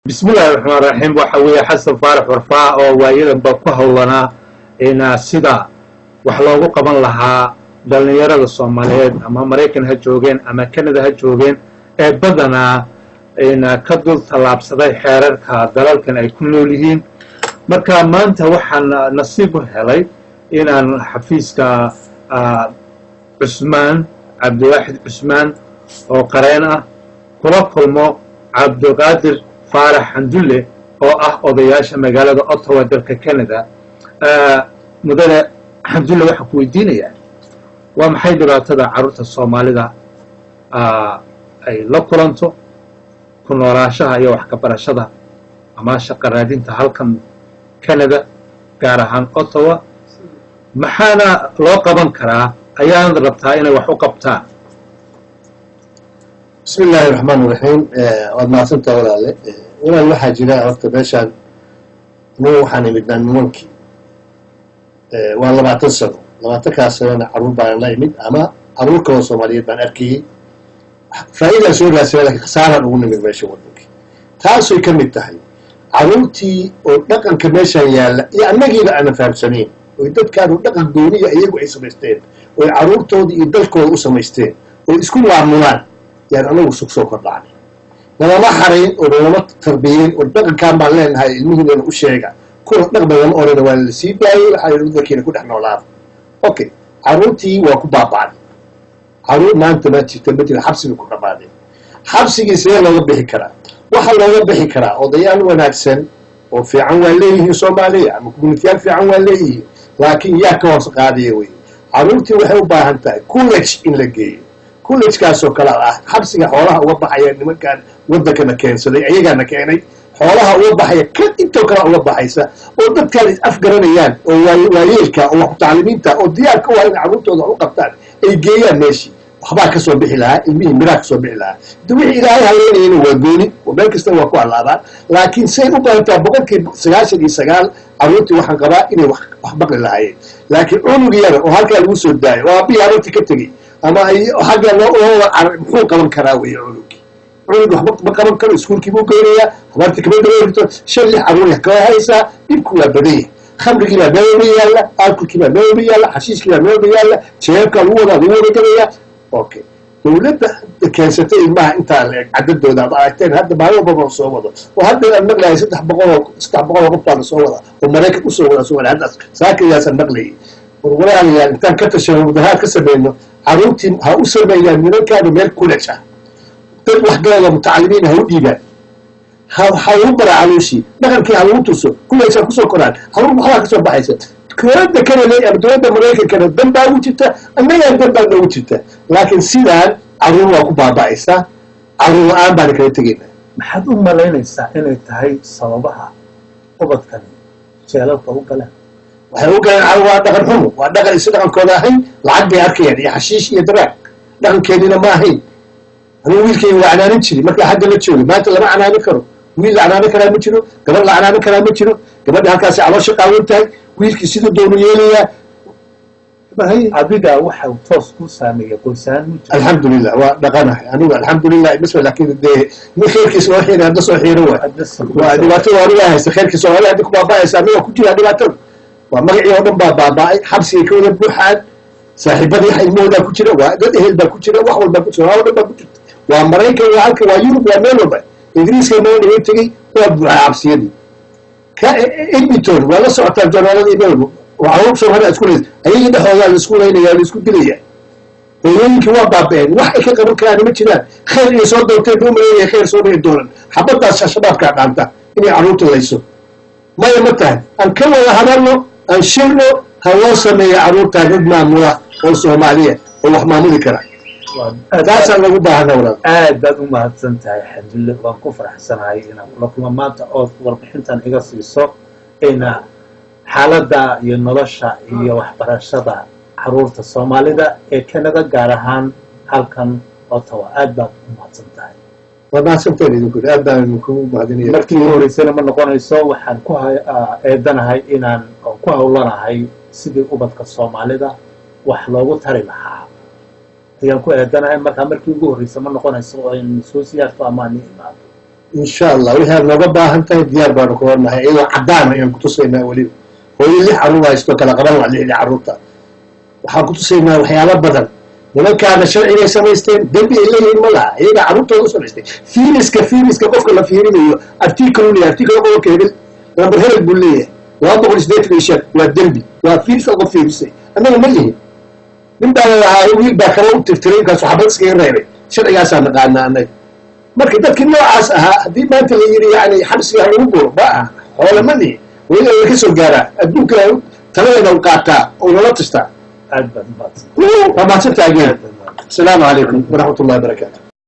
Bismillahi raxmaan raxiim. Waxa weeye Xasan Faarax Warfaa oo waayadanba ku howlanaa ina sida wax loogu qaban lahaa dhallinyarada Soomaaliyeed, ama Maraykan ha joogeen ama Canada ha joogeen, ee badanaa ina ka dul tallaabsaday xeerarka dalalkan ay ku nool yihiin. Marka maanta waxaan nasiib u helay inaan xafiiska Cusmaan Cabdiwaaxid Cusmaan oo qareen ah kula kulmo Cabdiqaadir Faarax Xandulle oo ah odayaasha magaalada Ottawa, dalka Canada. Mudane Xandulle, waxaan ku weydiinayaa, waa maxay dhibaatada carruurta Soomaalida ay la kulanto ku noolaashaha iyo wax ka barashada ama shaqa raadinta halkan Canada, gaar ahaan Ottawa? Maxaana loo qaban karaa ayaanad rabtaa inay wax u qabtaan? Bismi illaahi raxmaan iraxiim. Waad mahadsantaa, walaale. Walaal, waxaa jira horta meeshaan anugu waxaan imid 91-kii, waa 20 sano. 20-kaas sanona carruur baan la imid ama carruur kaloo Soomaaliyeed baan arkayey. Faa'iidaan soo raadsanay, lakin khasaaraan ugu nimid meesha waddankii. Taasay ka mid tahay carruurtii oo dhaqanka meeshaan yaalla iyo annagiiba aanan fahamsanayn, oy dadkaanu dhaqan gooniya iyagu ay samaysteen, oy carruurtooda iyo dalkooda u samaysteen, oy isku maamulaan. Yaan anagu sug soo kordhacnay, nalama xarayn oo nalama tarbiyeyn oo dhaqankaan baan leenahay ilmihiinana u sheega kuwa dhaqma lama orana. Waa la sii daayey, waxaa yidhi wadankiina ku dhex noolaada. Okay, carruurtii waa ku baaba'day. Carruur maanta ma jirta, ma jira, xabsigay ku dhamaadeen. Xabsigii sidee looga bixi karaa? Waxaa looga bixi karaa odayaal wanaagsan oo fiican waa leeyihiin Soomaaliya, ama community-yaal fiican waa leeyihiin, laakiin yaa ka hoos qaadaya wey. Carruurtii waxay u baahan tahay college in la geeyo. College-kaasoo kale ah xabsiga xoolaha uga baxaya nimankan waddankana keensaday, ayagaana keenay, xoolaha uga baxaya ka intoo kale uga baxaysa, oo dadkaan is afgaranayaan oo waayeelka oo wax tacliimiinta oo diyaarka u ah in carruurtooda wax u qabtaan ay geeyaan meeshii. Waxbaa kasoo bixi lahaa ilmihii, miraa kasoo bixi lahaa. De wixii Ilaahay haleynayana waa gooni oo meel kasta waa ku allaabaan, laakiin say u badan tahay 99% carruurtii waxaan qabaa inay wax maqli lahaayeen. Laakiin cunug yara oo halkaa lagu soo daayo oo aabihii habartii ka tegey ama ay xagga loo muxuu qaban karaa weeye cunugii? Cunug waxba ma qaban karo. Iskuulkii buu geynayaa, habartii kama dareerto, shan lix carruur kala haysaa. Dhibku waa badan yahay. Khamrigii baa meel walba yaalla, alkolkii baa meel walba yaalla, xashiishkii baa meel walba yaalla, jeebkaa lagu wadaa, lagu wada gelayaa. Okay, dawladda keensatay ilmaha intaa la eg cadadooda ama aragteen hadda maalin walbaba soo wado, oo hadda aan maqlayay 300 oo qof baa lasoo wadaa oo Maraykan usoo wada soo wada. Hadda saakayaasaan maqlayay. War walaalayaal, intaan ka tashano, mudaharaad ka sameyno, carruurtii ha u sameeyaan nimankaanu meel college ah, dad waxgarada mutacalimiin ha u dhiibaan, ha lagu bara caruushii dhaqankii, ha lagu tuso college ha kusoo koraan. Caruur waxbaa kasoo baxaysa. Dowladda Canada ama dowladda Maraykankana dan baa ugu jirta, annagaan dan baa noogu jirta, laakiin sidaan carruur waa ku baaba'aysaa. Carruur la-aan baana kala tegaynaa. Maxaad u malaynaysaa inay tahay sababaha ubadkani jeelalka u galeen? Waxay u galeen carruur waa dhaqan xumo, waa dhaqan isi dhaqankooda ahayn. Lacag bay arkayaan iyo xashiish iyo daraag, dhaqankeediina ma ahayn. Anigu wiilkayga waa canaanin jiray markaa xagga la joogay. Maanta lama canaanin karo. Wiil la canaanin karaa ma jiro, gabadh la canaanin karaa ma jiro. Gabadha halkaasi caloosha qaawan tahay, wiilkii siduu doonu yeelayaa. Adiga waxa uu toos ku saameeyay qoys ahaan mu jiro? Alxamdulilah, waa dhaqanahay anigu, alxamdulilah. Masma, laakiin dee nin khayrkiisa loo xiiray hadda soo xiiro waay. Waa dhibaatada anigaa haysta. Khayrkii Soomaalida haddi ku baaba'aysa, aniga ku jiraa dhibaatada. Waa magacii oo dhan baa baaba'ay, xabsigay ka wada buuxaan. Saaxiibadii ilmahoodaa ku jira, waa dad ehel baa ku jira, wax walbaa ku jira, oo dhan baa ku jirta. Waa Maraykan, waa halka, waa Yurub, waa meel walba. Ingiriiska meel dhaga tegey, waa buuxaa xabsiyadii ka Edmonton. Waa la socotaa joornaaladii meel walba oo carruur Soomaalida isku leys, ayagii dhexdoodaa la isku laynaya, la isku dilaya. Hooyooyinkii waa baaba'een, wax ay ka qaban karaan ma jiraan. Khayr inay soo doonteen ba umaleynaya, khayr soo dhici doonan. Xabadaas Shabaabkaa dhaanta inay carruurta layso. Maya, ma tahay aan ka wada hadalno, aan shirno, ha loo sameeyo carruurtaa dad maamula oo Soomaaliya oo wax maamuli kara. Taasaan lagu baahana, walaal. Aad baad u mahadsan tahay, Xamdulle. Waan ku faraxsanahay inaan kula kulmo maanta ood warbixintan iga siiso ina xaaladda iyo nolosha iyo waxbarashada caruurta Soomaalida ee Canada, gaar ahaan halkan Ottawa. Aad baad u mahadsan tahay. Waa mahadsanteen idinku, aad baan idinku mahadinaya. Markii ugu horeysayna ma noqonayso. Waxaan ku eedanahay inaan ku hawlanahay sidii ubadka Soomaalida wax loogu tari lahaa ayaan ku eedanahay. Markaa markii ugu horreysa ma noqonayso oo aynu soo siyaarto ama ani imaado. Insha Allah, wixii aad nooga baahan tahay diyaar baanu kaga nahay, iyadoo caddaana ayaan kutusaynaa. Weliba hooyo lix carruur haysto kala qaban la lixdii carruurta, waxaan kutusaynaa waxyaalo badan. Nimankaana sharcigay samaysteen, dembi ay leeyihiin ma laha, iyagaa carruurtooda u samaystay. Fiiriska, fiiriska qofka la fiirinayo article u leeyahay, article qodobka hebel, number hebel buu leeyahay, 285 waa dembi, waa fiiriska qof fiirisay. Annaga ma lihin. Nin baa la lahaa wiil baa kaba u tirtiray, markaasu xabad iskaga reebay. Sharcigaasaa naqaanaa annaga. Marka dadkii noocaas ahaa haddii maanta la yidhi yani xabsiga ha lagu guro, ma aha, xoole ma lihi, weli la ka soo gaaraa adduunka taladeeda u qaataa oo nala tashtaa. Aad baad umahadsan. Waa mahadsantahay. Asalaamu calaykum waraxmat ullahi wabarakaatu.